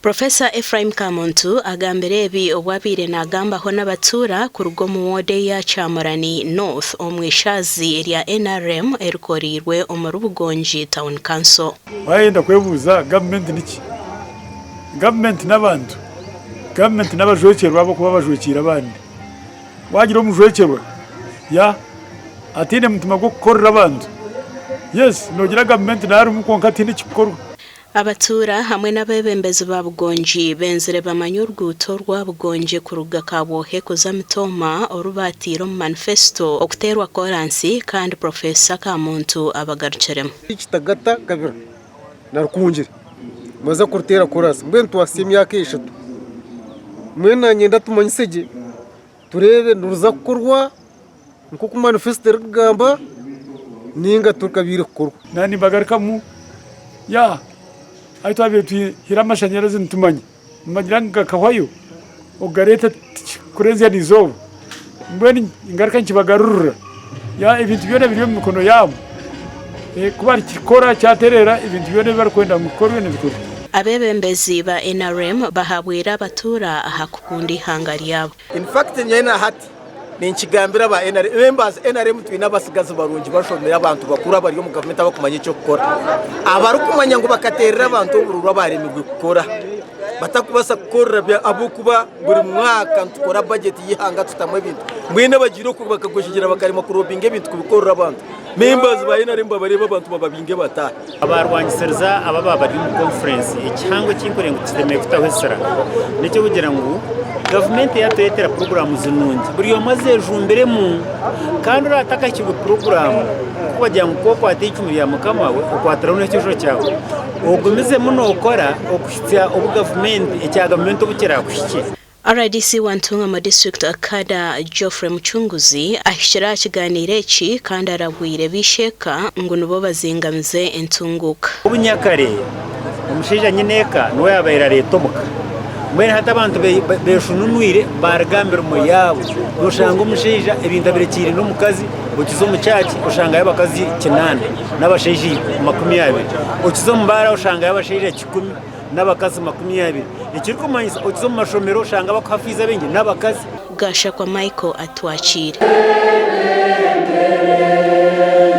Professor Ephraim Kamuntu agambire ebi obu abaire naagambaho n'abatuura kuruga omu ward eya Kyamurani North omu ishaazi erya NRM erikoreirwe omuri Bugongi Town Council. Waayenda kwebuuza gavumenti niki? Gavumenti n'abantu. Gavumenti n'abajwekyerwa ahabw'okuba bajwekyeire abandi. Waagira omujwekyerwa ya ataine mutima gw'okukorera abantu, yes noogira gavumenti nayo arimu kwonka tihaine ekirikukorwa. Abatuura hamwe n'abeebembezi ba Bugongi benzire bamanye oruguuto rwa Bugongi kuruga Kabwohe kuza Mitooma oru baataire omu manifesito okuteerwa koransi kandi Professor Kamuntu abagarukiremu. Kitagata Kabira na Rukungiri nibaza kuruteera koransi mbwenu twahitsya emyaka eshatu mbwenu nanyenda tumanyise gye tureebe niruza kukorwa Nk'oku manifesito erikugamba ninga tukabaire kukorwa. Naaba nimbagarukamu ya ahu twabaire twihire amashanyarazi nitumanya nibagira ngu gakahwayo okugareeta tikikurenzya n'eizooba mbwenu ngaruka nkibagarurira ya ebintu byona biri omu mikono yaabo ku barikikora kyatereera ebintu byona ebi barikwenda ngu bikorwe nibikorwa. Abeebembezi ba NRM bahabwire abatuura aha kukunda eihanga ryabo. In fact nyowe na hati Ninkigambira aba NRM, members NRM twine abatsigazi barungi bashomire abantu bakuru abari omu gavumenti abakumanya eky'okukora. Abarikumanya ngu bakateerera abantu obururu abaremirwe kukora. Batakubaasa kukorera ahabw'okuba buri mwaka nitukora bajeti y'eihanga tutamu ebintu. Mbwenu abagiire okwo bakagwejegyera bakaremwa kurobinga ebintu kubikorera abantu. Members ba NRM babareebe abantu bababinge bataahe. Abarwangisiriza aba abaaba bari omu konfurensi, ekihango eki nkureba ngu tushemereire kutaho esira n'eky'okugira ngu gavumenti yaatureetera puroguraamu nungi buri omwe azeejumbiremu kandi oraabe atakahikirwe puroguraamu ku bagira ngu ku okwata eicumu rya mukama we okwatiraho n'ekijo kyawe ogumizemu nookora okuhitsya obu gavumenti ekya gavumenti obu kiraakuhikye. Rdc wa Ntungamo District Kada Geoffrey Mucunguzi ahikire aha kiganiiro eki kandi arabwire b'eisheeka ngu nibo bazingamize entunguuka. Obunyakare omushaija nyine eka niwe yaabaire areeta omuka. Mbwenu hati abantu beshununwire baaruga aha mirimo yaabo. Noshanga omushaija ebintu abirekiire n'omukazi, okiza omu church oshangayo abakazi kinaana n'abashaija 20. Okiza omu baara oshangayo abashaija kikumi. n'abakazi 20, ekirikumanyisa okiza omu mashomero oshanga abakuha fiizi abaingi n'abakazi. Gashakwa Michael atwakiire.